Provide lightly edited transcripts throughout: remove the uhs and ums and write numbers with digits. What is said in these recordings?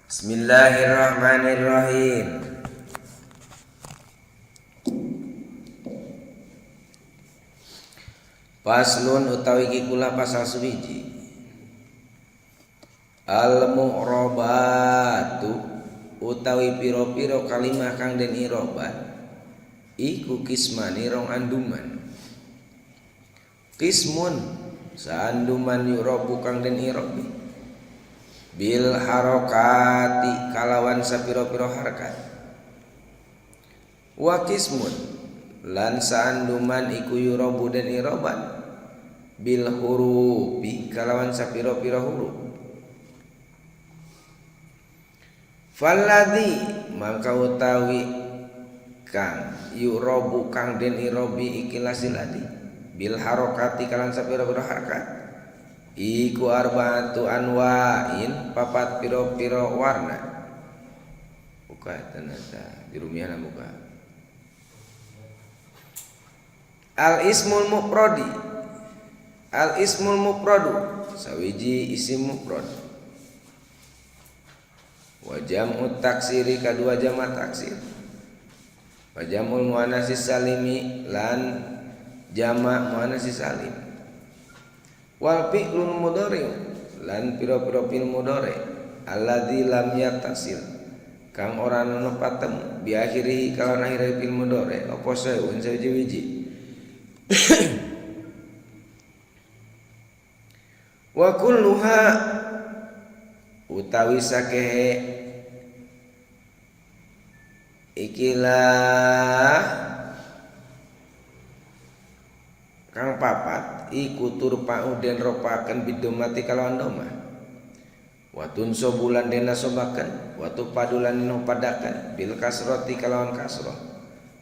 Bismillahirrahmanirrahim. Faslun utawi iki kula pasal suwiji. Al mu'rabatu utawi pira-pira kalimah kang den i'robat iku kismani rong anduman. Kismun saanduman yurobu kang den i'robi bil harokati kalawan sapiro-piro harakat. Wa kismun lan saanduman iku yurobu den i'roban bil hurufi kalawan sapiro-piro huruf. Falladzi mangka utawi kang yurobu kang den i'robi ikilah siladi bil harokati kalawan sapiro-piro harakat iku arba'atu anwa'in papat piro-piro warna. Buka ternyata di rumiana buka. Al ismul mufradi, al ismul mufradu sawiji isim mufrad. Wa jam'ut taksiri kadua jama' taksir. Wa jam'ul muannatsis salimi lan jama' muannatsis salim. Wal fi'lul mudhari lan pira-pira fi'il mudhari alladzi lam yattasil kang ora ana patemu bi akhirihi kalawan akhire fi'il mudhari apa seun sawiji-wiji. Wa kulluha utawi sakehe ikilah kang papat iku turpa'u den ropaken bidomati kalawan domah. Wa tunsobulan den nasobaken, wa tupadulan den padakan bil kasrati kalawan kasrah.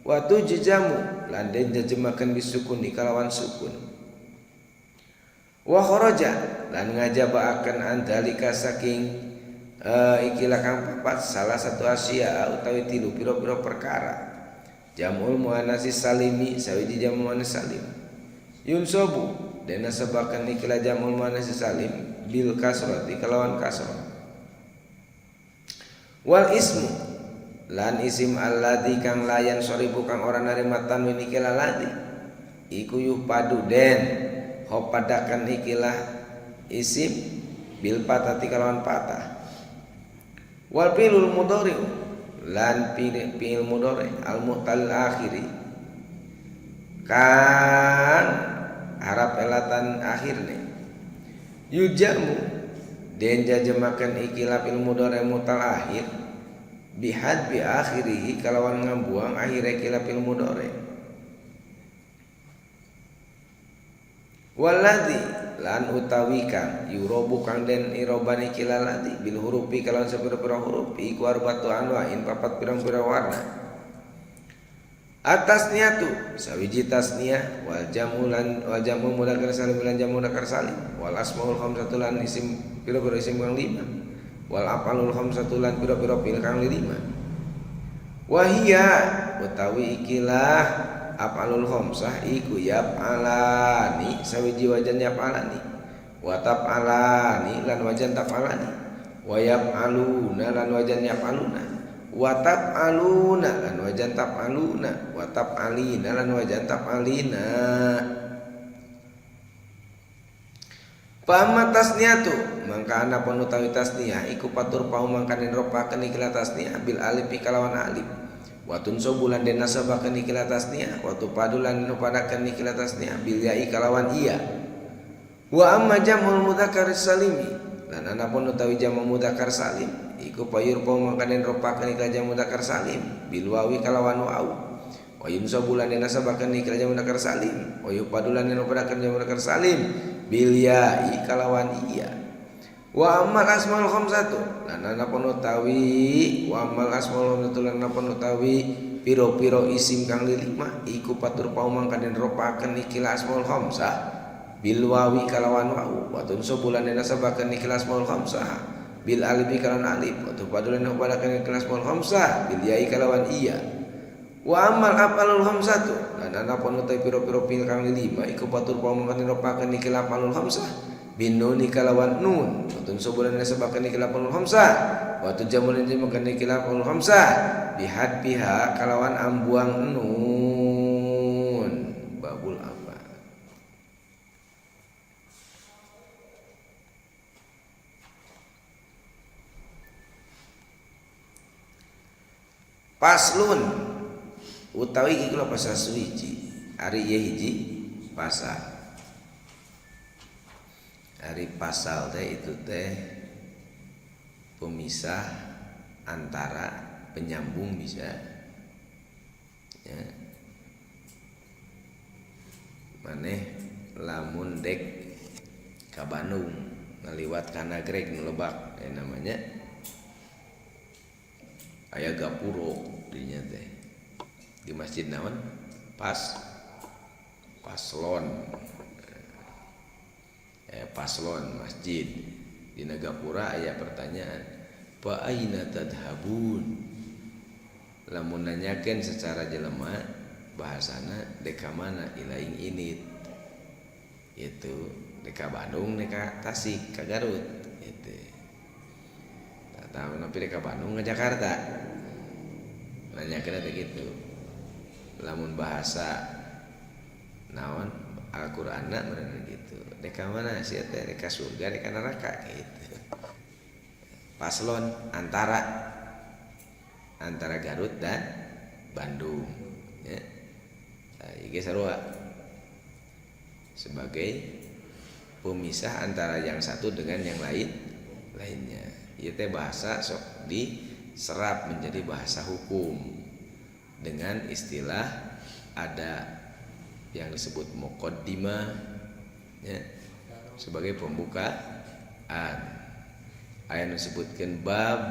Wa tujjamu lan den jejemaken bisukuni kalawan sukun. Wa kharaja lan ngajabaaken andalika saking ikilah kang papat salah satu asya utawi tilu pira-pira perkara. Jamul muannatsis salimi sawiji jamul muannats salim. Yunsobu den nasabaken ikilah jamul muannats salim bil kasrati kalawan kasrah. Wal ismu lan isim alladzi kang layan soribu kang ora narima tanwin ikilah ladzi iku yuhpadu den hopadakan ikilah isim bil patati kalawan patah. Wal fi'lul mudhari lan fi'il mudhari al mu'tal akhiri kang harap elatan akhirne yujamu den jajemaken ikilah fi'il mudhari mu'tal akhir bihad bi akhirihi kalawan ngambuang akhire ikilah fi'il mudhari. Waladzi lan utawi kang yurobu kang den iroban ikilah ladzi bil hurufi kalawan sapira-pira huruf iku arba'atu anwa'in papat pirang-pirang warna. Atasniyatu sawiji tasniyah wal jamu lan wal jamu mudzakkar salim lan jamu mudzakkar salim wal asmaul khamsatu lan isim pira-pira isim kang lima wal af'alul khamsatu lan pira-pira fi'il kang lima. Wa hiya utawi ikilah af'alul khamsah iku yaf'alani sawiji wajan yaf'alani wa taf'alani lan wajan taf'alani wa yaf'aluna lan wajan yaf'aluna wa taf'aluna lan wajan taf'aluna wa taf'alina lan wajan taf'alina. Fa amma tasniyatu mangka ana pun utawi tasniyah iku patur pau mangka den ropaken ikilah tasniyah bil alif kalawan alif. Wa tunsobulan den nasabaken ikilah tasniyah wa tupadulan den padaken ikilah tasniyah bil ya'i kalawan iya. Wa amma jamul mudzakkar salimi lan ana pun utawi jamu mudzakkar salim iku payur pau mangka den ropaken ikilah jamu mudzakkar salim bil wawi kalawan waw. Wa yunsabulan den nasabaken ikilah jamu mudzakkar salim wa yupadulan den padaken jamu mudzakkar salim bil ya'i kalawan iya. Wa ammal asmaul khamsatu lan ana pun utawi wa ammal asmaul khamsatu lan ana pun utawi pira-pira isim kang lima iku patur pau mangka den ropaken ikilah asmaul khamsah bil wawi kalawan waw wa tunsubulan den nasabaken ikilah asmaul khamsah bil alif kalawan alif wa tupadulan den padaken ikilah asmaul khamsah bil ya'i kalawan iya. Wa ammal af'alul khamsatu lan ana pun utawi pira-pira fi'il kang lima iku patur pau mangka den ropaken ikilah af'alul khamsah Bin nuni kalawan nun. Wa tunsabu lan nasabakeun ikilah huruf khamsah. Wa tujamu lan jamakeun ikilah huruf khamsah bihadfiha kalawan ambuang nun. Babul apa? Paslon utawi iki kula pasal suwiji. Ari ieu hiji pasal. Ari pasal teh itu teh pemisah antara penyambung bisa ya. Maneh lamun dek ka Bandung ngaliwat ka Nagreg nu lebak ya namanya aya gapuro dinya teh di masjid naon pas paslon paslon masjid di Nagapura aya pertanyaan fa aina tadhabun lamun nanyakeun secara jelema bahasana dek ka mana ilaing init itu dek ka Bandung dek ka Tasik ka Garut gitu tak tahu tapi dek ka Bandung ke Jakarta nanyakeun teh gitu lamun bahasa naon Al-Qur'anna bener gitu dek ka mana sia teh dek ka surga dek ka neraka gitu paslon antara Garut dan Bandung ya. Nah, ieu sarua sebagai pemisah antara yang satu dengan yang lainnya. Ieu teh bahasa sok diserap menjadi bahasa hukum dengan istilah ada yang disebut muqaddimah ya, sebagai pembukaan. Aya nu disebutkeun bab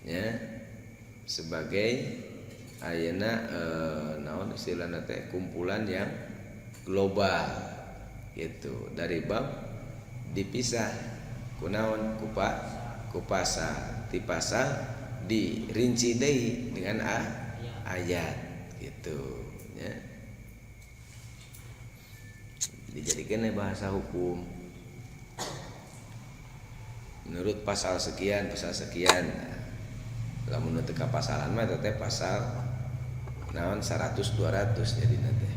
ya sebagai ayeuna naon istilahna teh kumpulan yang global gitu. Dari bab dipisah kunaon ku pasal, ti pasal dirinci deui dengan ayat gitu ya. Dijadikan bahasa hukum menurut pasal sekian pasal sekian. Lamun teu ka pasalan mah teh pasal naon 100 200 jadina teh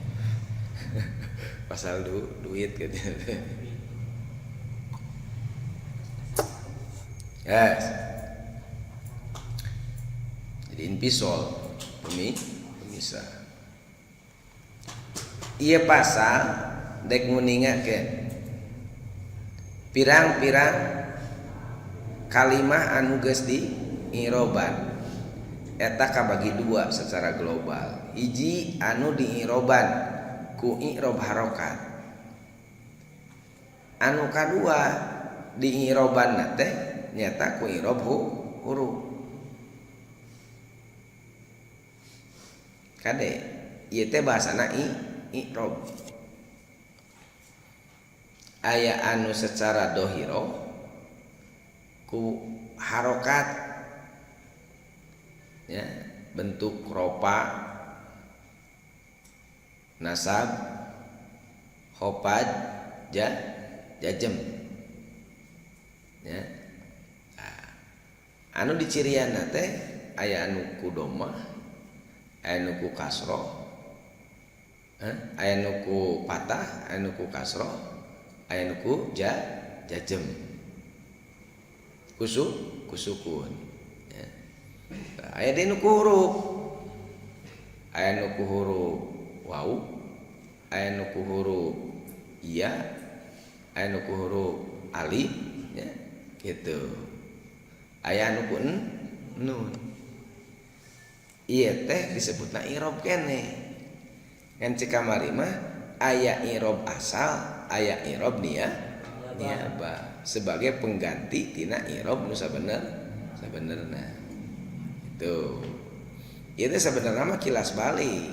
pasal duit gitu teh. Yes. Jadi inpisol pemisah. Ieu pasal dek nguningakeun pirang-pirang kalimah anu geus di i'roban eta kabagi dua secara global. Hiji anu di i'roban ku i'rob harokat, anu kadua di i'roban teh nyata ku i'rob huruf. Kade ieu teh bahasana i'rob. Aya anu secara dohiro ku harokat ya, bentuk ropa nasab hopad jajem ya. Nah, anu dicirianna teh aya anu ku domah, aya anu ku kasroh, aya anu ku patah, aya anu ku kasroh, aya nu ku jajem kusukun ya. Aya deui nu ku huruf, aya nu ku huruf wau, aya nu ku huruf iya, aya nu ku huruf alif ya gitu, aya nu ku nun. Ieu teh disebutna i'rob keneh. Ngan cek kamari mah aya i'rob asal, aya i'rob niaba sebagai pengganti tina i'rob nu sabenerna. Itu. Ieu teh sabenerna mah kilas balik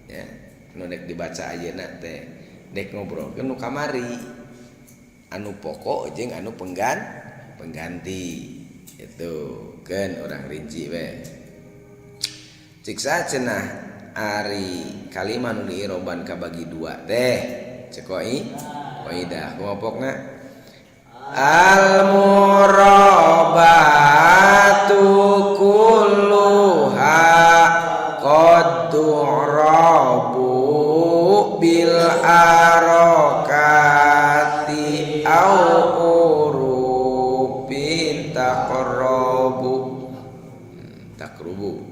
ya. Nu dek dibaca ayeuna teh dek ngobrolkeun nu kamari. Anu pokok jeung anu pengganti. Itu keun urang rinci we. Cik cenah ari kalimah nu diiroban kabagi dua teh cekoi Kaidah kelompokna al murabatu kulluha qad turabu bil harakati au urufin taqrabu takrubu.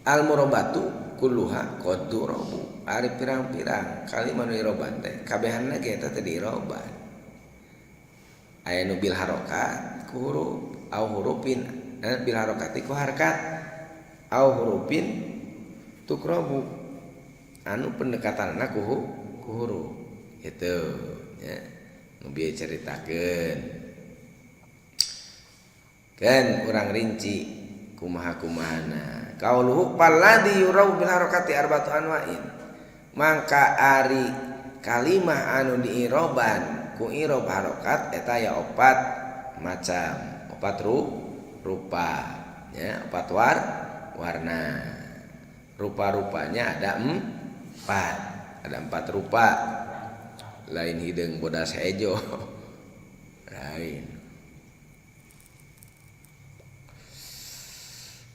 Al murabatu kulluha qad turabu ari pirang-pirang kalimat nu iroban teh kabehanna ge eta teh diiroban. Aya nu bil harokat ku huruf au hurufin bil harokati ku harkat au hurufin tukrobu anu pendekatanna ku huruf gitu ya. Nu bieu caritakeun kan urang rinci kumaha-kumahana. Qauluhu falladzi yurau bil harakati arba'atu anwa'in mangka ari kalimah anu diiroban ku irob harokat eta ya opat macam, opat rupa ya, opat warna. Rupa-rupanya ada empat, ada empat rupa. Lain hideung bodas hejo lain.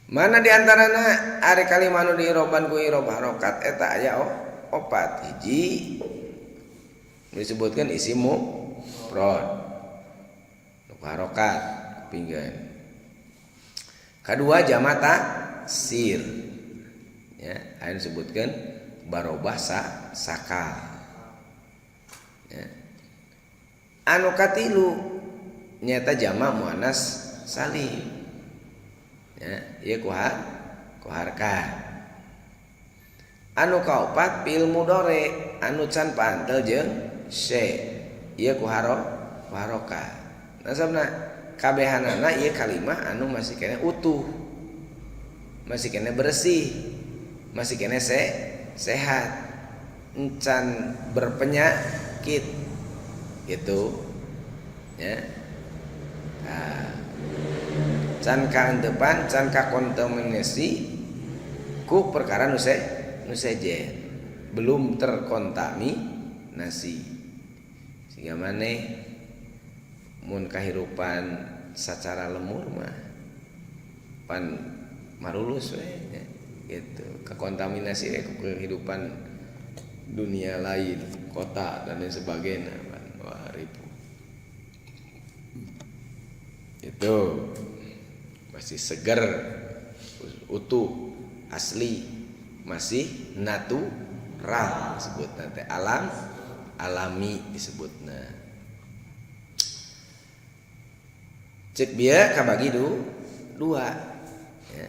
Mana diantarana ari kalimah anu diiroban ku irob harokat eta aya opat. Hiji disebutkan isim mufrad nu harokat pinggan. Kadua jama taksir ya, aya disebutkan barobah sakal ya. Anu katilu nyata jama muannas salim ya, ieu ku harkat. Anu kaopat fi'il mudhari anu can paantel jeung se ieu ku harokat. Nasabna kabehanana ieu kalimah anu masih kene utuh, masih kene bersih, masih kene sehat, encan berpenyakit gitu ya. Nah, can kaantepan, can kakontaminasi ku perkara nu sejen, belum terkontaminasi. Sehingga maneh mun kahirupan sacara lemur mah pan marulus we ya, gitu, kekontaminasi we ku kehidupan dunia lain, kota dan lain sebagainya, pan wah ribu. Itu masih seger, utuh, asli, masih natural disebut nanti alam, alami disebutna. Cek bieu kabagi dua ya.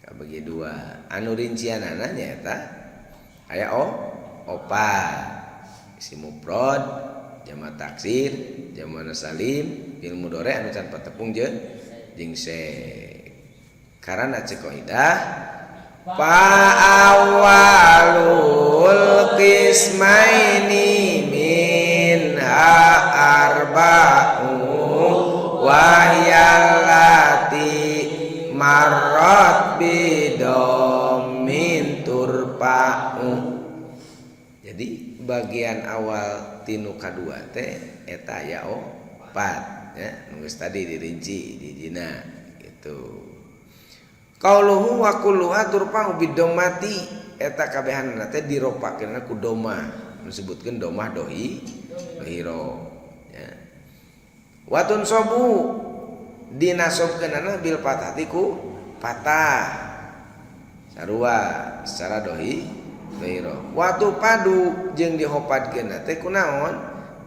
Kabagi dua. Anu rincianana nyaeta aya opat. Isim mufrad, jama taksir, jama salim, fi'il mudhari anu can patepung jeung se. Karena cek kaidah fa awalul qismaini minha arba'u wa hiya allati marrat bidommin turfa'u. Jadi bagian awal tinu kadua teh eta aya opat ya, geus tadi dirinci di dina gitu. Qauluhu wa kulluha turfa'u bidomati eta kabehanna teh diropakeunna ku domah, disebutkeun domah dohiro ya. Watun sobu dinasobkeunana bil fathati ku patah sarua secara dohiro. Watu padu jeung dihopadkeunna teh kunaon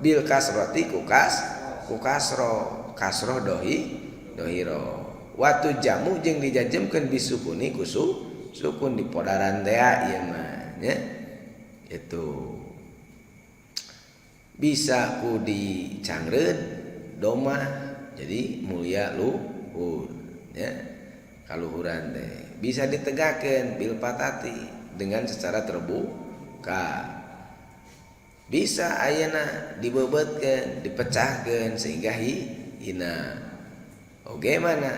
bil kasrati ku kasro, kasroh dohiro. Watu jamu jeung dijajemkeun bisukuni ku sukun dipodaran teh ieu mah nya. Itu bisa ku dicangreud domah jadi mulia luhur ya, kaluhuran teh bisa ditegakkeun bil patati dengan secara terbuka, bisa ayeuna dibeubeutkeun, dipecahkeun sehingga hina. Oge mana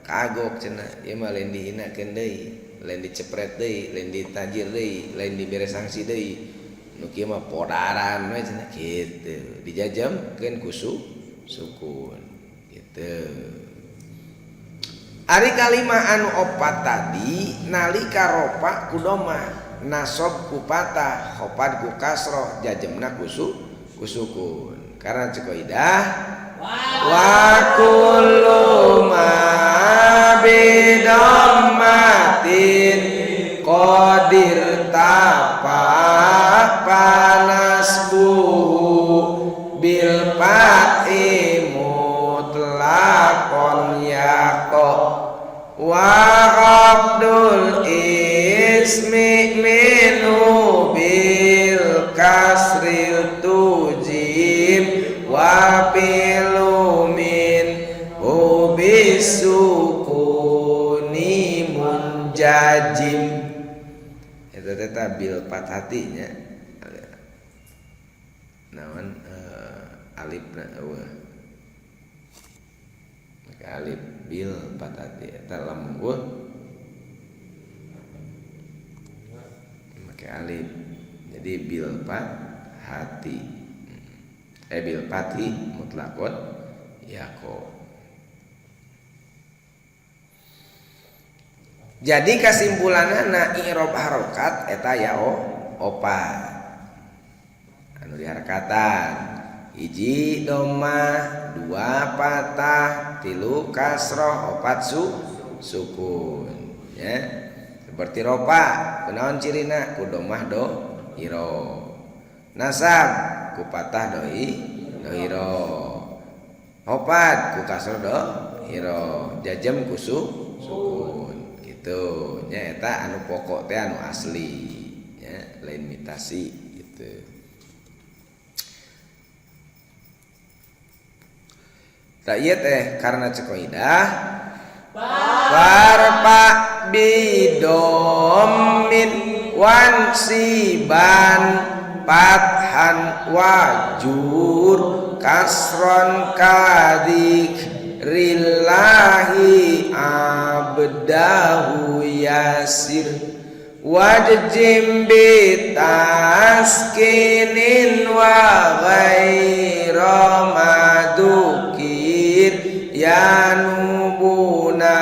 kagok cenah ieu mah lain dihinakeun deui, lain dicepret deui, lain ditajir deui, lain dibere sanksi deui. Nu kieu mah podaran we cenah kitu. Dijajamkeun ku sukun gitu. Ari kalimah anu opat tadi nalika ropa ku domah, nasob ku patah, khofad ku kasroh, jajemna ku sukun. Karena cek kaidah wa kullu ma bidammatin qadir tapa panasbuhu bil fathi mutlaqon yaqa wa qabdul ismi minhu bil kasril tujib wa fi'lu min ubisukuni munjajim. Eta teh bil fathatinya naon alifna eueuh maka alif bil fathati eta lamun eueuh make alif jadi bil fathati bil fathi mutlaqon yaqo. Jadi kesimpulanana i'rab harokat eta ya opat anu diharakatan hiji domah, dua patah, tilu kasroh, opat sukun ya. Seperti ropa kunaon cirina ku domah do hiro, nasab ku patah doi dohiro, opat ku kasroh do hiro, jajam ku sukun gitu nya. Eta anu pokok teh anu asli nya, lain mitasi gitu. Tak ieu teh karena cek kaidah farfa bidommin wansiban fathan wajur kasron kadik rillahi abdahu yasir wajjim bitaskinin wa ghaira madukir yanubuna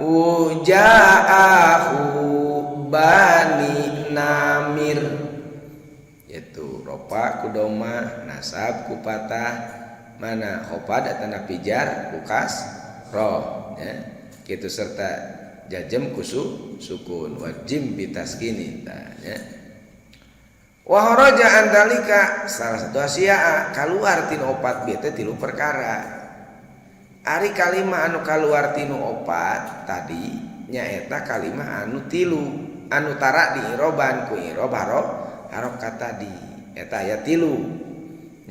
wujaahu bani namir. Yaitu ropa ku domah, nasab ku patah, mana khofad atau pijar ku kasroh ya. Kitu serta jajem ku sukun wajim bitaskinin ya. Wa kharaja andalika salah satu asya'a kaluar tinu opat bieu teh tilu perkara. Ari kalimah anu kaluar tinu opat tadi nyaeta kalimah anu tilu anu tara diiroban ku irob harokat tadi eta aya tilu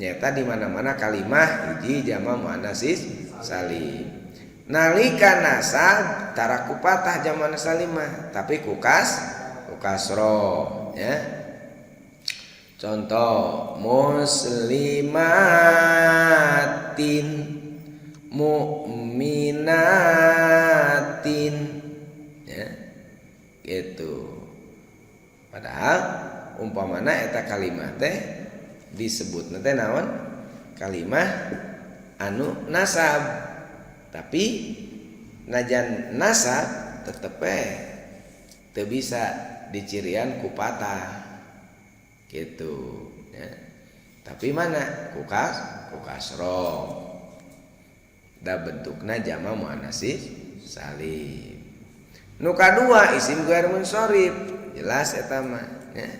nyaeta di mana-mana kalimah hiji jama muannasis salim. Nalika nasab tara ku patah jama salimah tapi ku kasroh ya. Contoh muslimatin mu'minatin ya gitu. Padahal umpamana eta kalimah teh disebutna teh naon? Kalimah anu nasab. Tapi najan nasab tetep teu bisa dicirian ku patah gitu ya. Tapi mana ku kasroh. Da bentukna jama muannasis salim. Nu kadua isim ghair munsharif, jelas eta mah nya.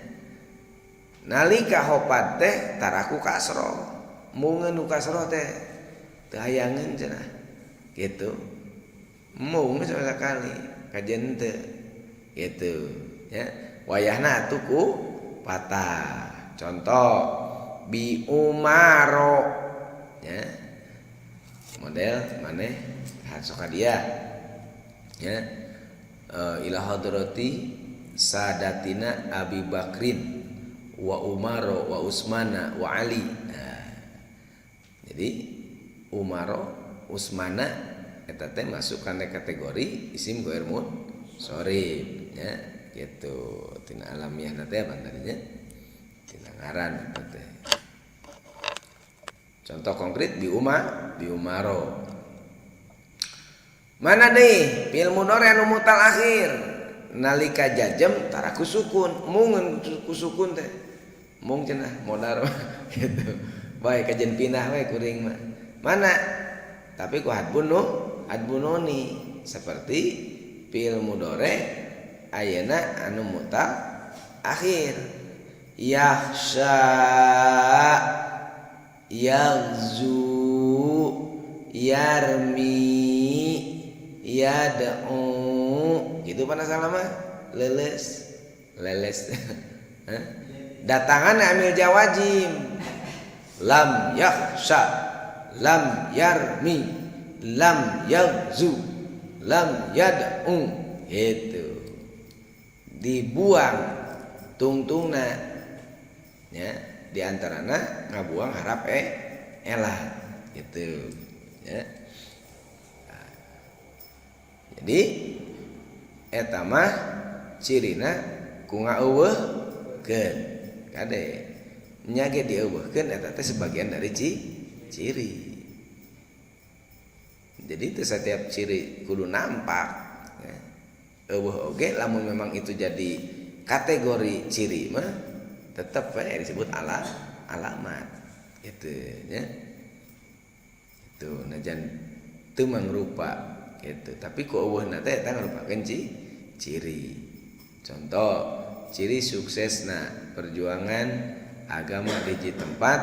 Nalika hopad teh tara ku kasroh, mungeun nu kasroh teh teu hayangeun cenah gitu. Mung sakali kajen teu gitu ya. Wayahna atuh ku patah. Contoh bi umaro ya. Model maneh sok dia ya, ila hadrati sadatina Abi Bakrin wa Umaro wa Usmana wa Ali. Nah, jadi Umaro Usmana eta teh masuk kana kategori isim ghair munsharif ya gitu. Tina alamiah teh apa tadinya? Ngaran eta teh. Contoh konkret bi uma bi umaro. Mana deui fi'il mudhari anu mu'tal akhir nalika jajem tara ku sukun, mungeun ku sukun teh. Mung cenah modar gitu. Bae kajen pindah we kuring mah. Mana? Tapi ku hadbun nuni seperti fi'il mudhari ayeuna anu mu'tal akhir yakhsha, yaghzu, yarmi, yad'u gitu. Pada salah mah leles leles datangan amil jawajim, lam yakhsha, lam yarmi, lam yaghzu, lam yad'u. Itu dibuang tungtungna ya, diantarana ngabuang harap elat gitu ya. Nah, jadi eta mah cirina ku ngaeuweuhkeun. Kade nya ge dieuweuhkeun, eta teh sebagian dari ciri. Jadi itu setiap ciri kudu nampak ya. Euweuh oge lamun memang itu jadi kategori ciri mah tetap we disebut alamat gitu ya. Itu najan teu mangrupa gitu, tapi ku euweuhna teh eta ngarupakeun ciri. Contoh ciri suksesna perjuangan agama di hiji tempat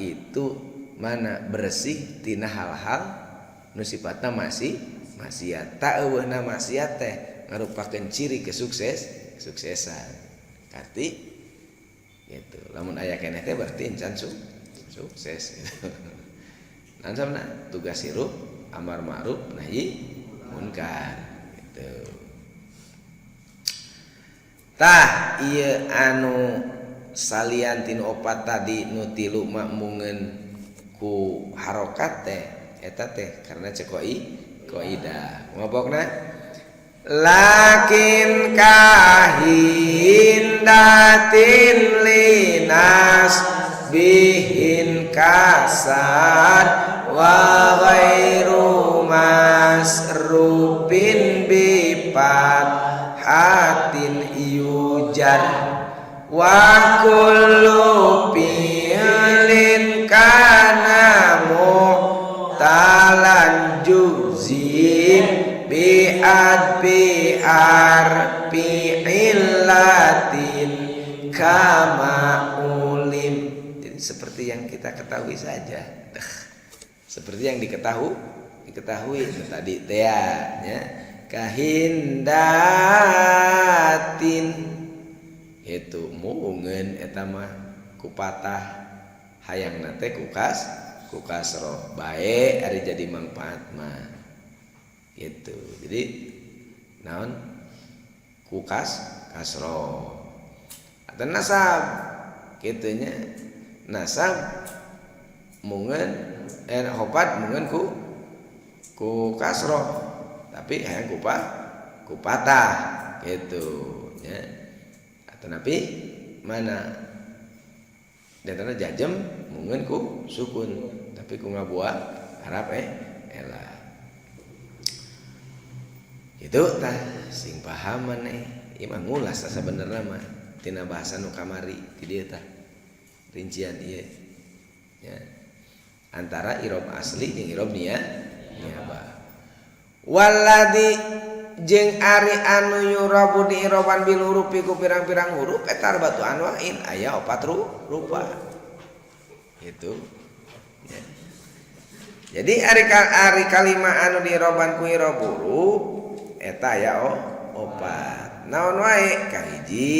itu mana bersih tina hal-hal nu sifatna masih maksiat. Tak euweuhna maksiat teh ngarupakeun ciri kesuksesan karti gitu. Lamun aya keneh teh berarti encan sukses gitu. Nah, samna tugas hirup amar ma'ruf nahi munkar gitu. Tah, ieu anu salian tinu opat tadi, nu tilu makmungeun ku harokat teh, eta teh karena cek kaidah ngobokna lakin kahindatin linas bihin kasar wa ghairu masrufin bifat hatin yujar wa kullu fi'lin kana mu'talan juzim bi adbi arfi illatin kama ulim. Jadi seperti yang kita ketahui saja, seperti yang diketahui diketahui itu tadi teh ya, kahindatin itu mungeun eta mah ku patah, hayangna teh ku kasroh bae ari jadi manfaat mah gitu. Jadi naon ku kasroh atau nasab gitunya, nasab mungeun khopat mungeun ku kasroh tapi hayang ku patah gitu ya. Atau napi mana dan jajem mungeun ku sukun tapi ku ngabuang harap elah itu. Tah, sing paham maneh ieu mah ngulas sabenerna mah tina bahasa nu kamari ti dieu. Tah, rincian ieu ya, antara irob asli jeung irob niabah. Walladzi jeung ari anu yurabu di iroban bil hurufi ku pirang-pirang huruf eta batu anwain aya opat rupa itu ya. Jadi ari kalima anu diiroban ku irob huruf eta aya opat. Naon wae? Kahiji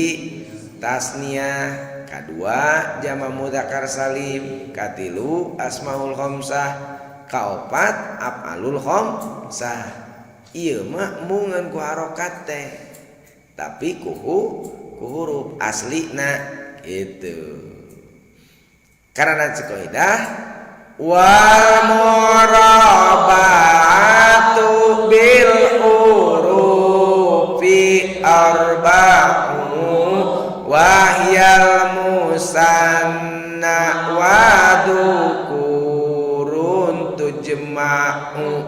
tasniah, kadua jama mudzakkar salim, katilu asmaul khamsah, kaopat af'alul khamsah. Ieu mah mungeun ku harokat teh tapi ku huruf aslina gitu, karena cek kaidah wal murabatu bil urufi arba'u wahyal musanna. tujma'u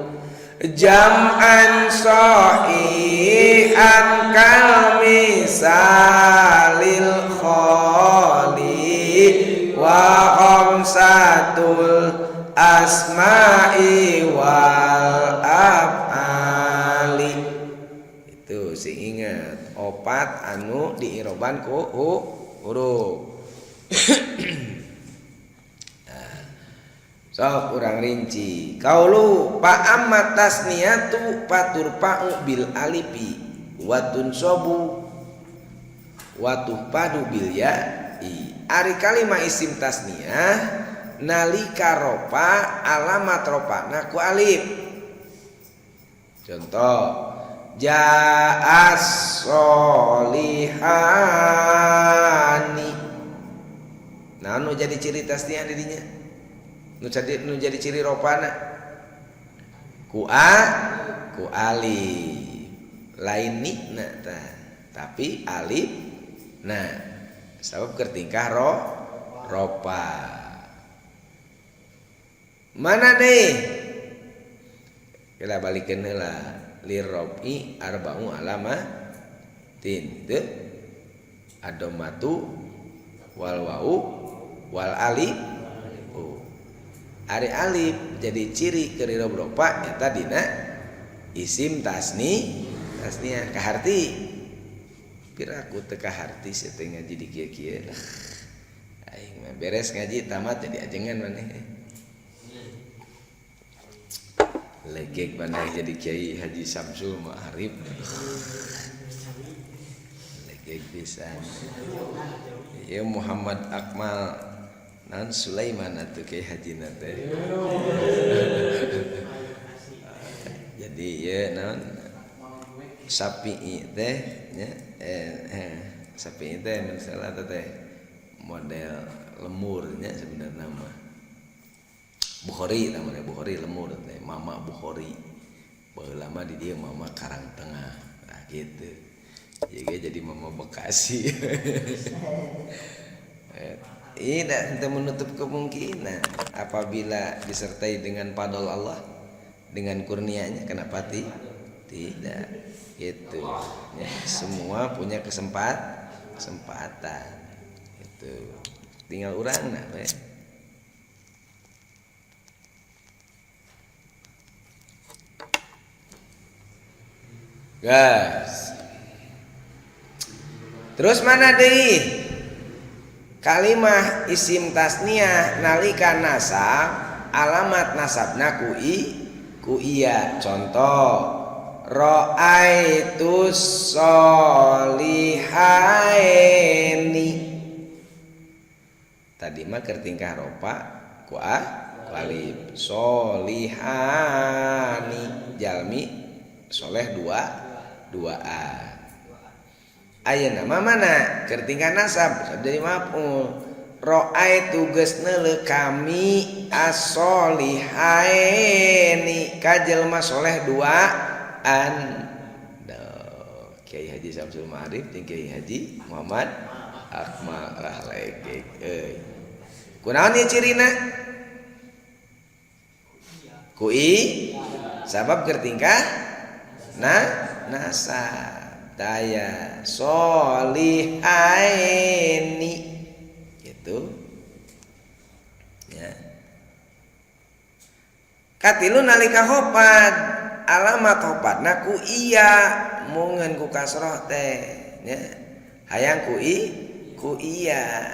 jam'an sahihan kal misalil khali wa khamsatul asma'i wal af'ali. Itu sih ingat opat anu diiroban ku huruf. Nah, sok urang rinci kaulu pa amma tasniyatu paturpa'u bil alifi wa tunsobu wa tuhpadu bil ya'i. Ari kalima isim tasniyah nalika ropa alamat ropana ku alif. Contoh ja'as solihani. Nah, nu jadi ciri tasniah di dinya. Nu jadi ciri ropana ku a ku alif. Lain nikna tah, tapi alif. Nah, sabab keur tingkah ropa. Mana deh? Kita balikeun heula lirrofi arba'u alamatin. Teu adomatu wal wau wal alif. Oh. Ari alif jadi ciri keur ropa eta dina isim tasniah kaharti. Piraku teu kaharti sia teh ngaji di kieu-kieu. Aing mah beres ngaji tamat jadi ajengan maneh. Legek maneh jadi Kiai Haji Samsul Ma'arif. Legek pisan. Ieu Muhammad Akmal nan Sulaiman atuh Kiai Haji na teh. Jadi ieu naon Syafi'i teh nya Syafi'i teh mun salah teh model lemurnya sebenarnya mah. Bukhari namanya, Bukhari lemur teh, Mama Bukhari. Baheula mah di dieu Mama Karang Tengah. Nah gitu. Jadi Mama Bekasi. Tidak henteu menutup kemungkinan apabila disertai dengan fadl Allah, dengan kurnianya, kenapa tidak gitu ya, semua punya kesempatan itu tinggal urang nah we. Gas. Terus mana deui? Kalimah isim tasniah nalika nasab alamat nasabna ku i ku iya. Contoh ra'aitu solihaini. Tadi mah keur tingkah ropa ku a ku alif. Solihani jalmi soleh dua a. Ayeuna mah mana keur tingkah nasab jadi maf'ul. Ra'aitu geus neuleuh kami as-solihaini ka jelema soleh dua an. Kiai Haji Samsul Ma'arif jeung Kiai Haji Muhammad Akmal Rahlegek euy. Kunaon ieu cirina? Ku i sabab keur tingkah na nasab daya solihaini gitu ya. Katilu nalika hopad alamat hopatna ku iya mungeun ku kasroh teh nya hayang ku i ku iya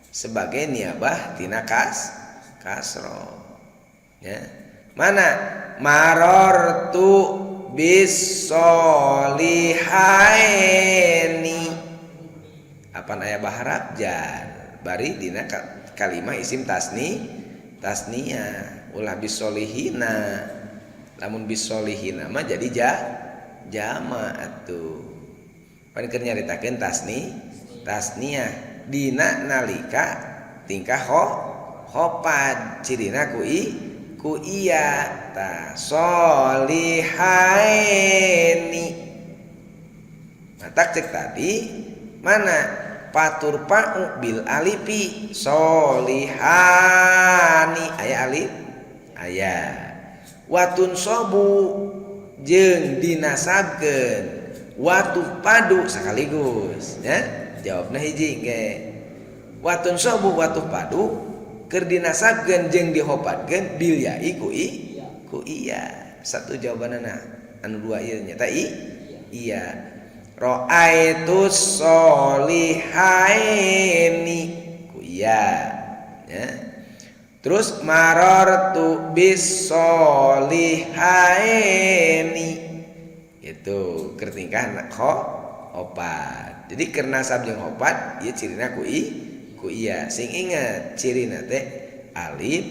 sebagai niabah tina kasroh ya. Mana marortu bisolihaini apan aya baharap jar bari dina kalimah isim tasniah ulah bisolihina lamun bisolihina mah jadi jama atuh pan keur nyaritakeun tasniah dina nalika tingkah hopad cirina ku i ku iya ta solihaini. Matak cek tadi mana patur pa'u bil alifi solihani aya alif aya Watun sobu jeung dinasabkeun watu padu sekaligus ya. Jawabna hiji ge. Watun sobu watu padu keur dinasabkeun jeung dihopatkeun bil ya'i ku i ku iya. Satu jawabanana anu dua ieu nyata i iya. Ra'aitu sholihaini ku iya ya. Terus marartu bis sholihaini itu keur tingkah kho opat. Jadi keur nasab jeung opat ieu cirina ku i ku iya. Sing ingat cirina teh alif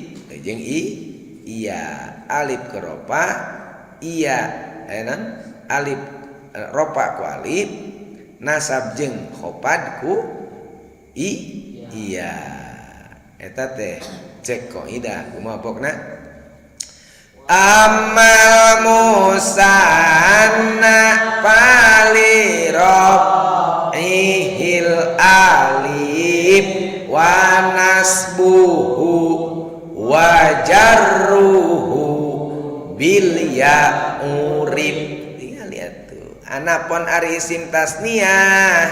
jeung i iya. Alif ke ropa iya enan alif ropa ku alif nasab jeung khopad ku i iya. Eta teh cek kaidah kumaha pokna amal musanna palirab ihil alif wa nasbuhu wa jarruhu bil ya urib. Tinggal lihat tuh. Anapun ari isim tasniah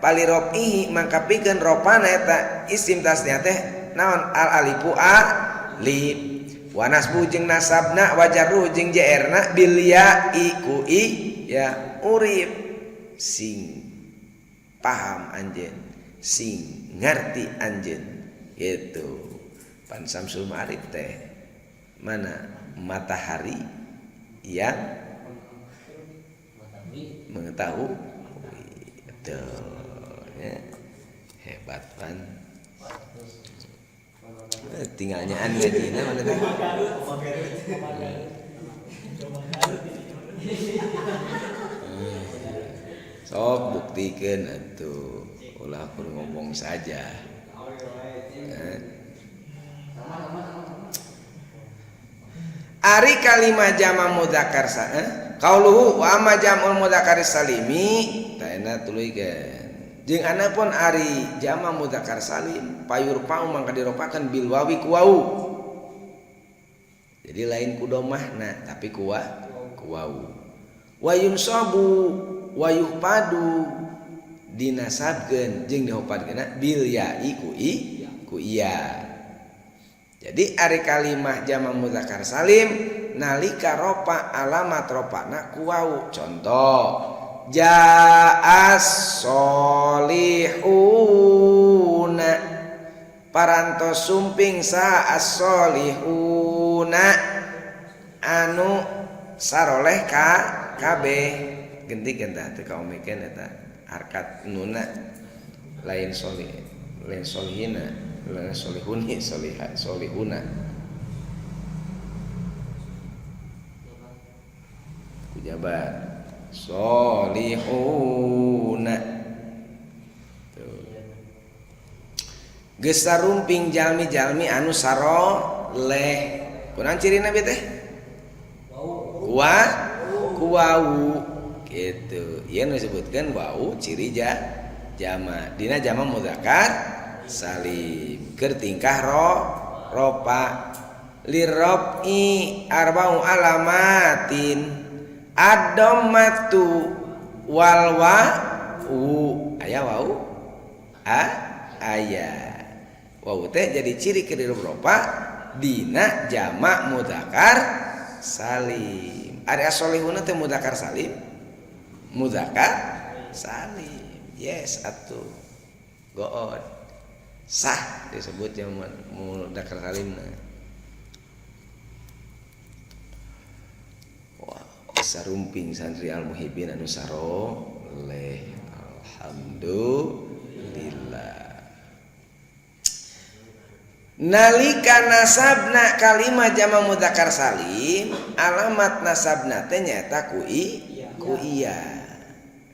palirobihi mangka pikeun ropana eta isim tasniah teh naon al alifu alif wa nasbu jeung nasabna wa jarruhu jeung jerna bil ya i ku i ya urib. Sing paham anjeun, sing ngarti anjeun gitu. Pan Samsul Ma'arif teh mana matahari yang mengetahui itu ya. Hebat pan. Tinggalnya an ngajina mana teh? Sok buktikeun atuh. Ulah kur ngomong saja. Ari kalimah jama mudzakkar sa qauluhu wa amma jamul mudzakkar salimi taena tuluykeun. Jeung anapun ari jama mudzakkar salim payurpau mangka diropakeun bil wawi ku wau. Jadi lain ku domahna tapi ku wau. Wa yunsabu wa yuhpadu dinasabkeun jeung dihopatkeunna bil ya'i ku i ku iya. Jadi ari kalimah jama mudzakkar salim nalika ropa alamat ropana ku wau. Contoh ja'as solihuna parantos sumping sa as-solihuna anu saroleh ka kabeh. Gentikeun tah teu kaomekeun eta harkat nuna lain solih lain solihina lain solihuni soliha solihuna kujabar solihuna. Tuh. Geus sarumping jalmi-jalmi anu saroleh. Kunaon cirina bi teh? Kuwa kuwau gitu. Ieu nu disebutkeun wau ciri jama. Dina jama mudzakkar salim. Keur tingkah ro ropa lirrofi arba'u alamatin ad-dhammatu wal wa'u aya wau a aya wau teh jadi ciri keur ropa dina jama mudzakkar salim. Ari as-solihuna teh mudzakkar salim, mudzakkar salim. Yes atuh good sah disebut jama mudzakkar salimna. Sarumping santri al-muhibbin anu saroleh alhamdulillah. Nalika nasabna kalimah jama mudzakkar salim alamat nasabna teh nyaeta ku i ku iya.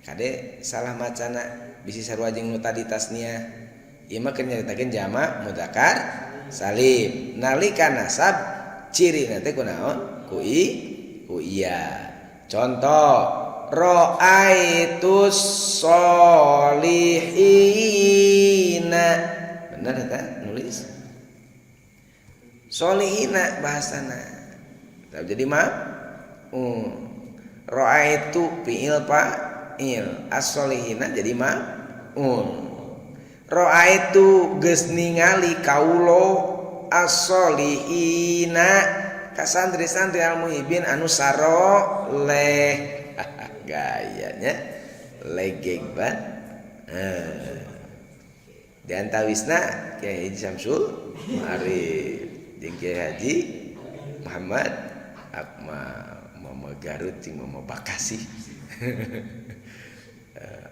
Kade salah macana bisi sarua jeung nu tadi tasniah. Ieu mah keur nyaritakeun jama mudzakkar salim. Nalika nasab cirina teh kunaon? Ku i ku iya. Contoh ra'aitus solihina. Bener eta nulis? Solihina bahasana. Jadi mah ra'aitu fi'il fa'il as-solihina jadi maf'ul. Ra'aitu geus ningali kaulo as-solihina ka santri-santri al-muhibbin anu saroleh. Gayanya legeg ban. Di antawisna Kiai Haji Syamsul Ma'arif jeung Kiai Haji Muhammad Akmal, Mama Garut jeung Mama Bekasi.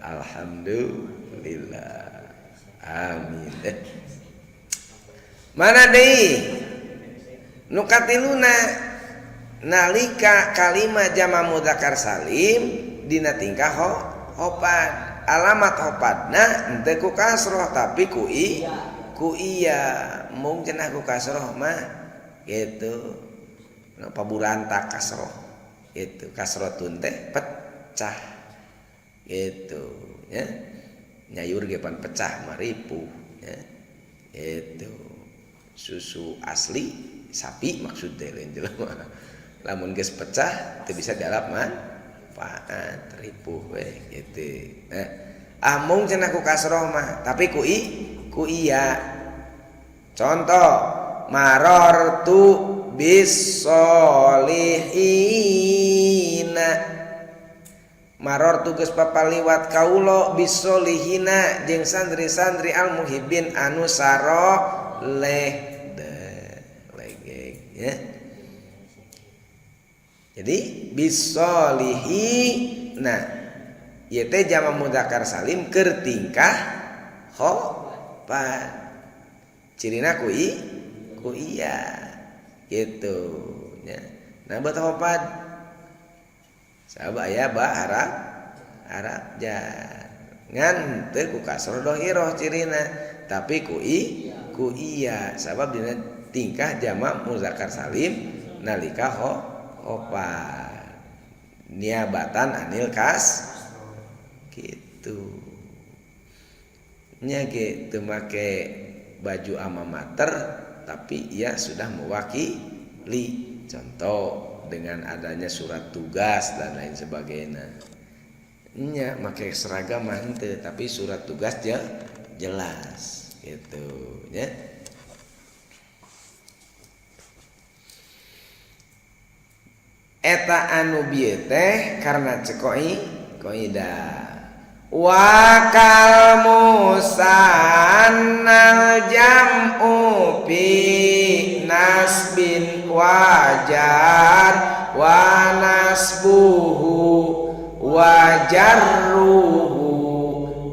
Alhamdulillah. Amin. Mana deui nu katiluna nalika kalima jama mudzakkar salim dina tingkah hopad, alamat hopadna henteu ku kasroh tapi ku i ku iya. Mung cenah ku kasroh mah gitu paburantak kasroh itu kasrotun teh pecah gitu ya, nyayur ge pan pecah maripuh ya itu susu asli sapi maksud teh lain jelema lamun geus pecah teu bisa dialap manfaat ripuh we gitu. Nah, amung cenah ku kasroh mah tapi ku i ku iya. Contoh marartu bisolihina, marartu geus papaliwat kaulo bisolihina jeung santri-santri al-muhibbin anu saroleh legeg ya. Jadi bisolihina ieu teh jama mudzakkar salim keur tingkah khopan cirina ku i ku iya gitu nya. Nah buat hopad sabab aya ba harap harap jar ngan teu ku kasroh dohiroh cirina tapi ku i ku iya sabab dina tingkah jama muzakkar salim nalika hopad niabatan anil kas gitu nya ge teu make baju alma mater tapi ia sudah mewakili. Contoh dengan adanya surat tugas dan lain sebagainya nya make seragam mah henteu tapi surat tugas jelas gitu nya. Eta anu bieu teh karena cekoi kaidah wakal musannal jam'u fi nasbin wajar wa nasbuhu wajarruhu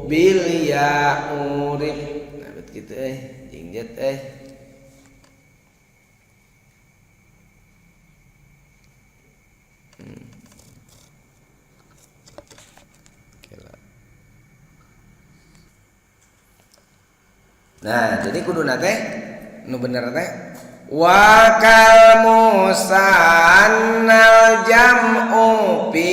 bil ya'urif. Nah bet kitu jingjet Nah, jadi kuduna teh nu bener teh wakal musannal jam'u fi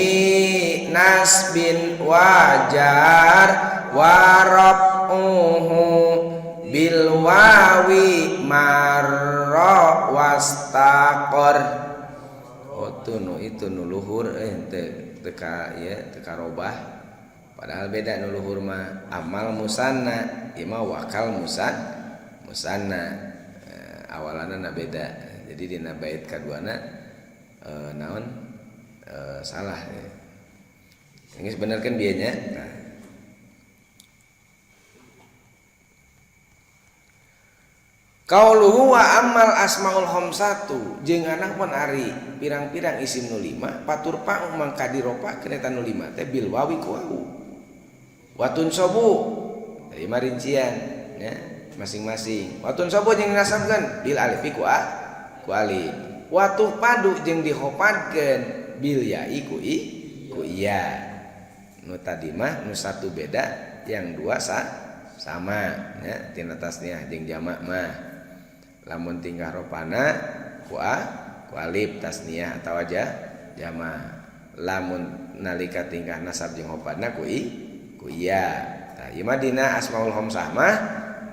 nasbin wajar wa raf'uhu bil wawi marra wastaqar. Oh tuh nu itu nu luhur teu teka ieu teka robah. Padahal beda nu luhur mah amal musanna, ieu mah wakal musanna. Awalanna na beda. Jadi dina bait kaduana naon salah ya. Geus bener kan bieu nya. Nah. Qauluhu wa amal asmaul khamsatu jeung anak pun ari pirang-pirang isim nu lima patur pa mangka diropakeun eta nu lima teh bil wawi ku wawu. Watun sobu jadi mah rincian ya masing-masing. Watun sobu jeung dinasabkeun bil alif ku a ku alif. Watuh padu jeung dihopadkeun bil ya'i ku i ku iya. Nu tadi mah nu satu beda yang dua sama ya tina tasniah jeung jamak mah. Lamun tingkah ropana ku a ku alif tasniah atawa jamak. Lamun nalika tingkah nasab jeung hopadna ku i ku iya. Tah ieu mah dina asmaul khamsah mah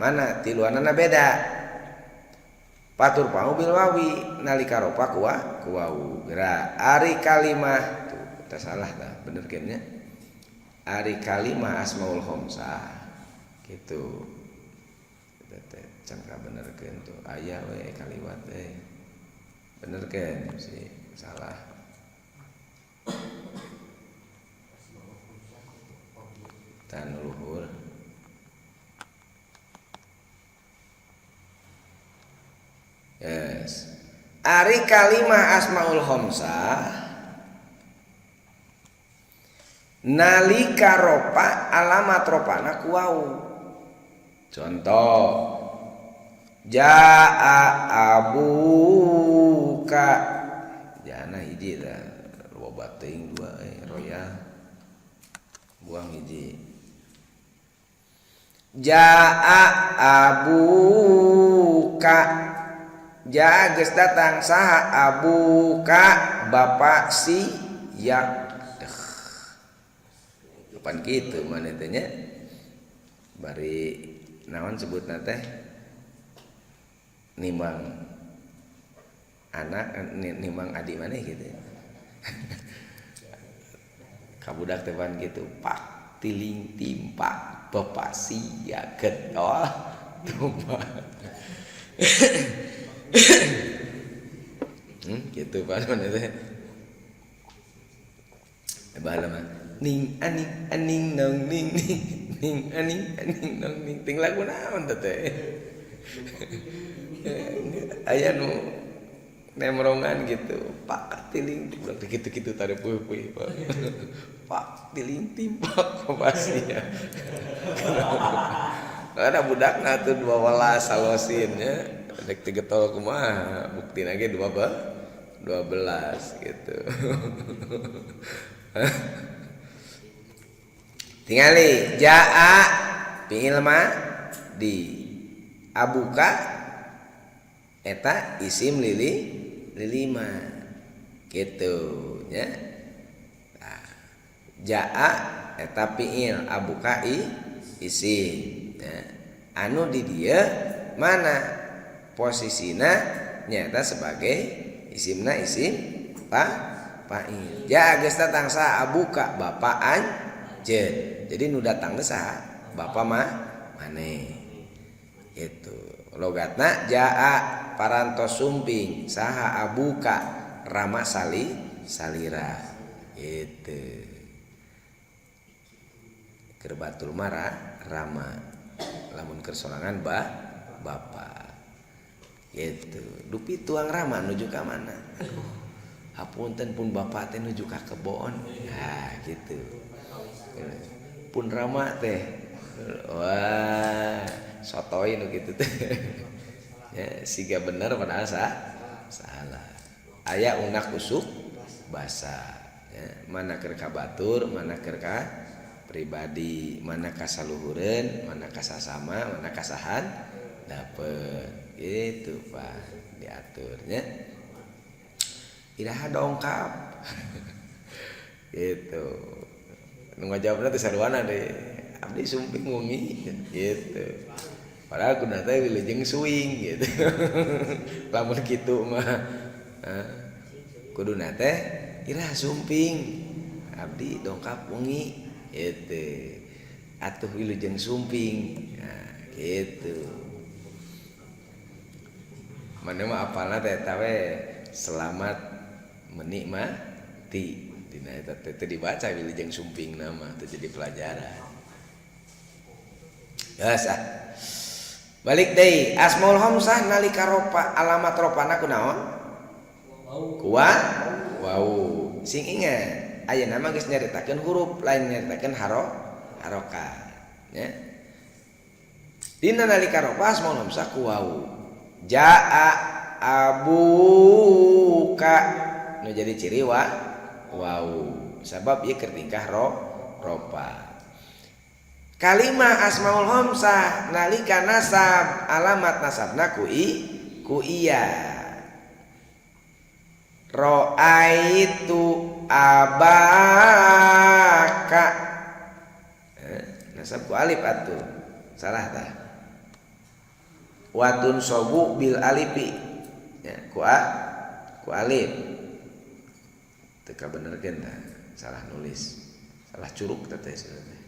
mana tiluanana beda. Patur pau bil wawi nalika ropa ku wau. Geura ari kalimah tuh teu salah tah bener nya. Ari kalimah asmaul khamsah gitu. Teh can kabenerkeun tuh aya we kaliwat we. Bener kan si salah. Tan luhur. Yes. Ari kalimah asmaul khamsah nalika ropa alamat ropana ku wau. Contoh jaa abuka jana hiji dah loba teuing dua royal buang hiji. Jaa abuka jaa geus datang saha abuka bapak si yak. Kapan kitu maneh teh nya bari naon sebutna teh nimang anak nimang adik maneh gitu. Kabudak teh pan kitu pak tiling timpak bapak sia getol tumpah. Gitu pan maneh teh. Baheula mah ning aning aning nong ning ning ning aning aning nong ning ting lagu naon teh. Aya nu nemrongan gitu pak tiling budak kitu-kitu tadi puih-puih pak tiling timpak pasti ya. Ada budakna tuh 12 salosin nya rek tigetol kumaha buktina ge 12 gitu. Tingali jaa fi'il ma di abuka eta isim lili lilima gitu nya. Nah, jaa eta fi'il abuka isim nya. Anu di dieu mana posisina nyata sebagai isimna isim fa'il. Jaa geus datang saha abuka bapa anjeun. Jadi nu datang teh saha? Bapa mah maneh. Gitu. Logatna jaa parantos sumping saha abuka rama sali salira. Gitu. Keur batur mah rama. Lamun keur sorangan bapa. Gitu. Dupi tuang rama nuju ka mana? Aduh. Hapunten pun bapak teh nuju ka kebon. Nah, gitu. Pun rama teh. Wah, sotoy nu kitu teh. Ya, siga bener padahal salah. Aya unak usuk basa. Ya, mana keur ka batur, mana keur ka pribadi, mana ka saluhureun, mana ka sasama, mana ka sahan dapet. Gitu, Pak, diaturnya. Iraha dongkap. Gitu. Nu ngajawabna teh sarwana deui. Abdi sumping wengi gitu. Padahal kudu teh wilujeng suing gitu. Lamun kitu mah kuduna teh iraha sumping. Abdi dongkap wengi gitu. Atuh wilujeng sumping. Nah, gitu. Mana mah apalna teh eta we selamat menikmati dina eta teh dibaca wilujeng sumping nama teh jadi pelajaran. Geus ah. Balik deui asmaul khamsah nalika ropa alamat ropana kunaon? Kuwa wau. Sing ingat ayeuna mah geus nyaritakeun huruf lain nyaritakeun harokat nya. Dina nalika ropa asmaul khamsah ku wau. Jaa abuka nu jadi ciri wau sabab ieu keur tingkah ropa. Kalimah asmaul khamsah nalika nasab alamat nasabna ku ku iya. Ra'aitu abaka. Nasab ku alif atuh. Salah tah. Watun sobu bil alifi ya, ku a ku alif. Teu kabenerkeun tah, salah nulis. Salah curug teh teh sebenarnya.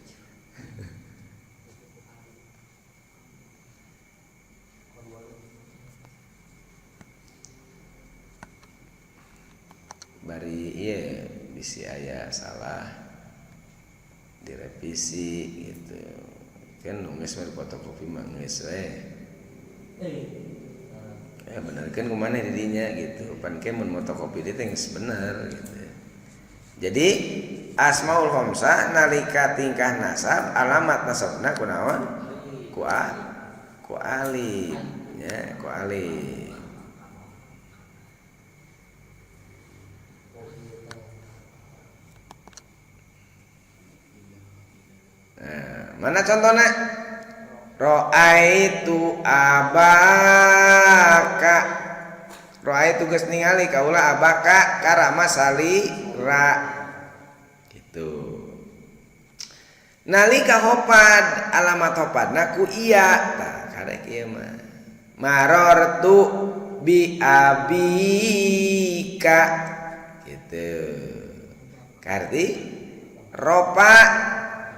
Bari ieu bisi aya salah direvisi gitu. Kan nu geus mah fotokopi mah geus we. Ya bener kan kumaha di dinya gitu. Pan ke mun fotokopi dieu teh geus bener gitu. Jadi asmaul khamsah nalika tingkah nasab alamat nasabna kunaon? Ku a ku alif ya, ku alif. Nah, mana contohnya? Ra'aitu abaka. Ra'aitu geus ningali kaula abaka karama salira. Gitu. Nalika hopad alamat hopadna ku iya. Tah karek ieu mah. Marartu bi abika. Gitu. Karti ropa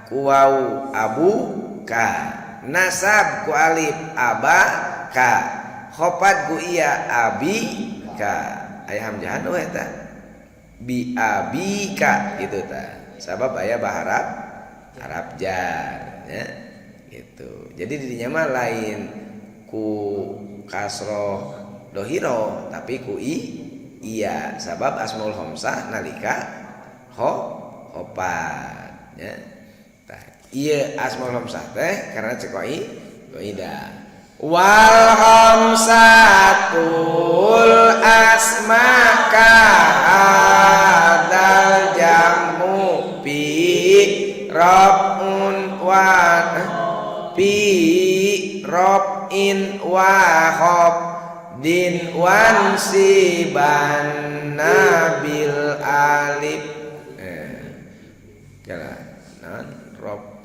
ku wau abu ka, nasab ku alif aba ka, khofad ku iya abi ka, aya hamzahan we eta bi abi ka gitu ta, sabab aya baharap harap jar ya gitu. Jadi didinya mah lain ku kasroh dohiro tapi ku i iya, sabab asmaul khamsah nalika khofad ya. Iya asmaul khamsah teh karena cekoi kaidah wal khamsatul asma ka hadal jamu fi raf'un wa fi raf'in wa khafdin wan siban nabil alif. Kala naon rob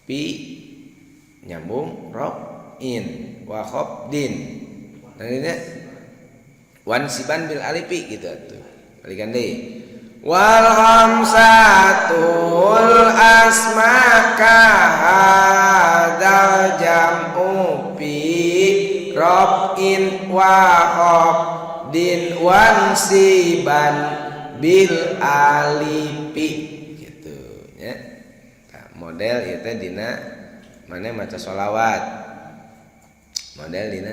pi nyambung rob in wa khobdin. Nah ini wan siban bil alifi gitu tuh. Balikan deui. Wal khamsatul asma ka hadzal jam'u fi rob in wa khobdin wan siban bil alifi gitu ya. Model ieu teh dina mana maca sholawat. Model dina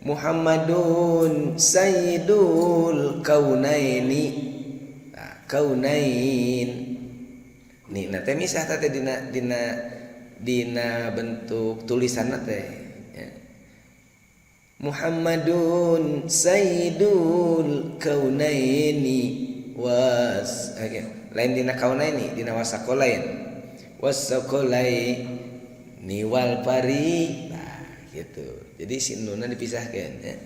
Muhammadun sayyidul kaunaini. Nah, kaunain. Nih na teh misah teh dina dina dina bentuk tulisanna teh ya. Muhammadun sayyidul kaunaini was okay. Lain dina kaunaini dina wasakolain. Wasakolai niwal pari. Nah, gitu. Jadi si nunna dipisahkan ya.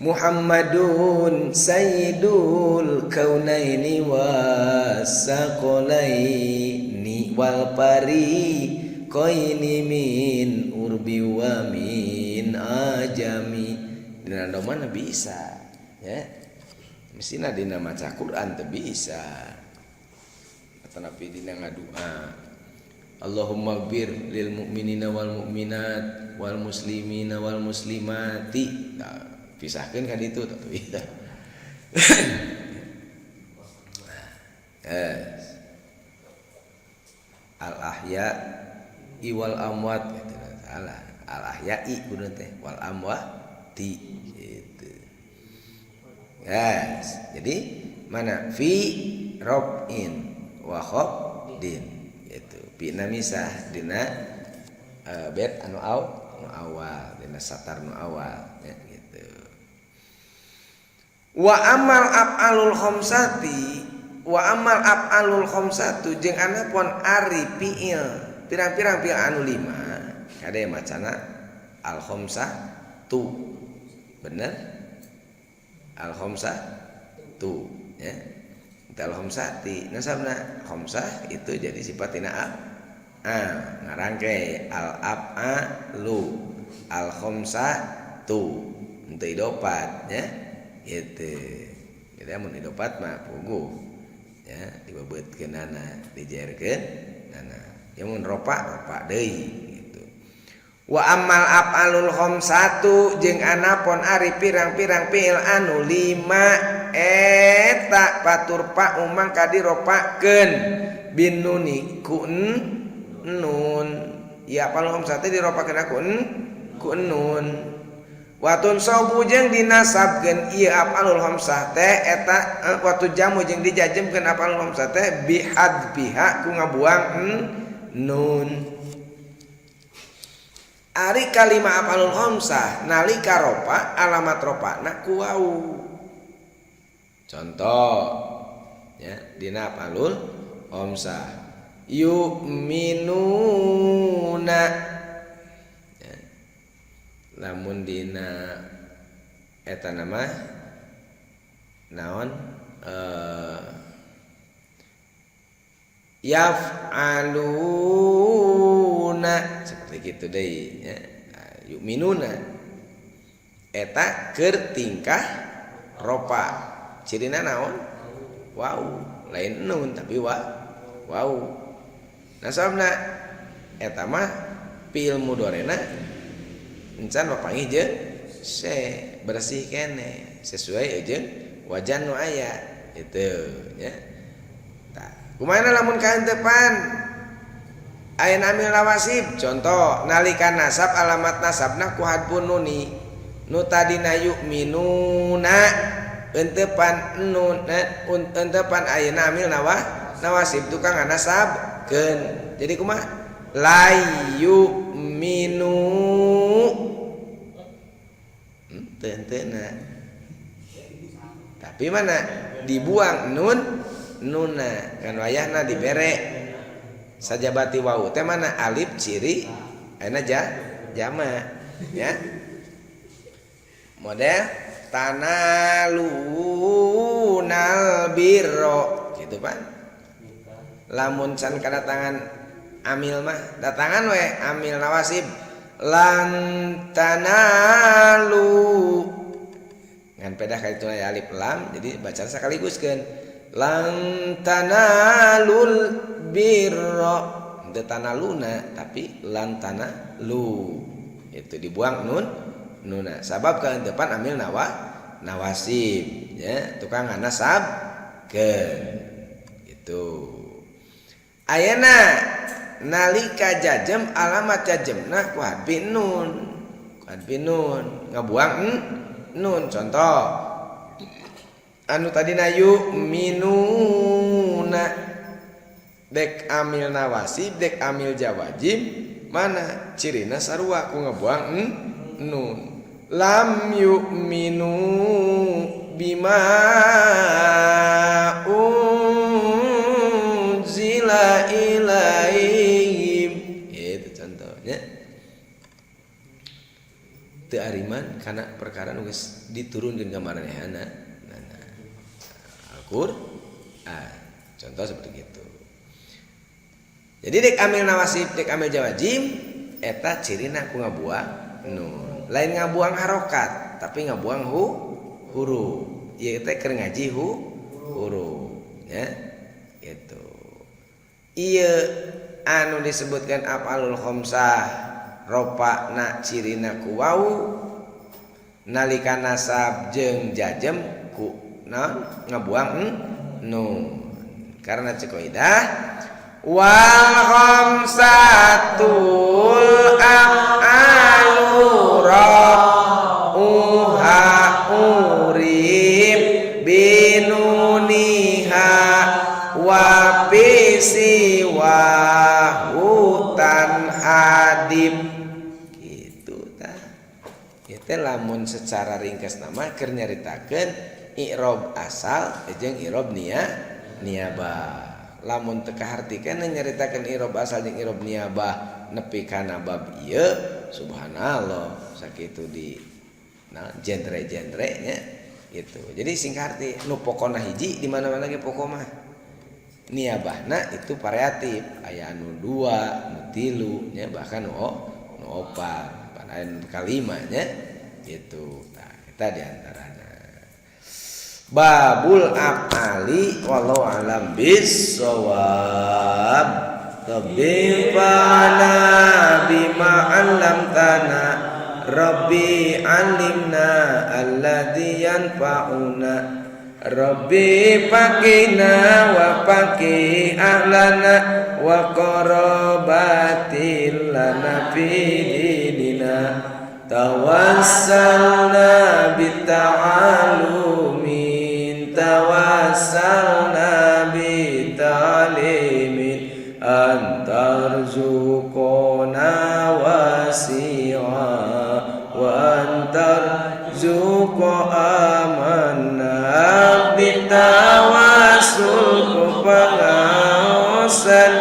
Muhammadun sayyidul kaunaini wasakolaini wal pari koini min urbi wa min ajami. Dina domana bisa ya. Mestina dina maca Quran teu bisa. Tetapi dina ngadua Allahumma gbir lil mu'minina wal mu'minat wal muslimina wal muslimati. Nah, pisahkeun ka ditu tah bisa. Yes. Al ahya wal amwat gitu salah. Al ahya'i kudu teh wal amwati gitu. Yes. Jadi mana fi robin wa khobdin gitu. Pina misah dina bet anu aw nu awal dina satar nu awal ya, gitu. Wa amal af'alul khamsati wa amal af'alul khamsatu jeung anapun ari fi'il pirang-pirang fi'il anu lima kade macana al khamsah tu bener al khamsah tu ya. Al khamsati nasabna khamsah itu jadi sifatina a ngarangke al af'alu Al khamsatu henteu idofat nya gitu. Jadi amun idofat mah puguh ya dibebeutkeunana, dijerkeunana. Ya mun ropa, ropa deui gitu. Wa ammal af'alul khamsatu jeung anapon ari pirang-pirang fi'il anu lima eta paturpa mangka diropakeun bin nuni ku nun. Ya af'alul khamsatu diropakeun ku nun. Watun sobu jeung dinasabkeun ieu af'alul khamsah teh eta watu jamu jeung dijajemkeun af'alul khamsah teh bihadfiha ku ngabuang nun. Ari kalima af'alul khamsah nalika ropa alamat ropana ku wau. Contoh ya dina af'alul khamsah yu'minuna ya. Lamun dina eta nama naon yaf'aluna seperti gitu deui ya. Yu'minuna eta keur tingkah ropa cirina naon wau lain nun tapi wa wau. Nah sababna eta mah fi'il mudhari'na encan papanggih jeung se bersih kene sesuai jeung wajan nu aya itu nya. Tah kumaha lamun kahentepan aya amil nawasib? Contoh nalika nasab alamat nasabna ku hadfun nuni nu tadina yu'minuna entepan nun entepan ayeuna amil nawasib tukang nasabkeun. Jadi kumaha? La yu'minu teu tapi mana dibuang nun nuna kan wayahna dibere sajabati wau teh mana alif ciri ayeuna jama ya model tanalunal birro gitu pan. Lamun can kedatangan amil mah datangan we amil nawasib lan tanalu ngan pedah kali itu aya alif lam jadi baca sekaligus kan lan tanalul birro teu tanaluna tapi lan tanalu itu dibuang nun nuna sabab ke depan amil nawasib ya tukang nasab ke itu. Ayeuna nalika jajem alamat jajemna ku hadfi nun, ku hadfi nun ngabuang nun. Contoh anu tadina yu'minuna dek amil nawasib dek amil jawajib mana cirina sarua ku ngabuang nun. Lam yu'minu bima unzila ilaihim. Itu contohnya teu ariman kana perkara nu geus diturunkeun ka maranehna. Nah, Al-Qur'an contoh seperti itu. Jadi dek amil nawasib dek amil jawajim eta cirina ku ngabuang nun. Lain ngabuang harokat tapi ngabuang huruf. Ieu teh keur ngaji huruf ya gitu. Ieu anu disebutkan af'alul khamsah ropa na cirina ku wau nalika nasab jeung jajem ku naon ngabuang nun. Karena cek kaidah wal khamsatul af'alu ra'uha urib binuniha wa bisiwahu tanhadib gitu tah. Ieu teh lamun secara ringkas nama keur nyaritakeun i'rob asal jeung i'rob niabah. Lamun teu kahartikeun nyaritakeun i'rob asal jeung i'rob niabah nepi kana bab ieu subhanallah sakitu di nah genre-genre nya gitu. Jadi sing kaharti nu pokona hiji di mana-mana ge pokok mah niabahna itu variatif, aya anu 2, nu 3 nya bahkan nu 4. Pada Aya kalima nya gitu. Nah, eta diantarana babul af'ali. Wallahu alam bissawab. Rabbi fa'na bima 'allamtana, Rabbi 'allimna alladzi yanfa'una, Rabbi faqina wa faqi ahlana wa qarabatil lana fi dinina. Tawassalna bita'alumin, tawassalna bita'limin, an tarzuqona wasi'a wa an tarzuqa amanna. Abdi tawassul ku pangaosan,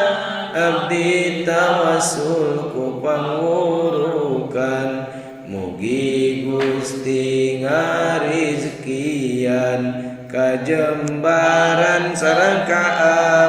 abdi tawassul ku pangurukan, mugi Gusti ngarizkian kajembaran sareng kaamanan.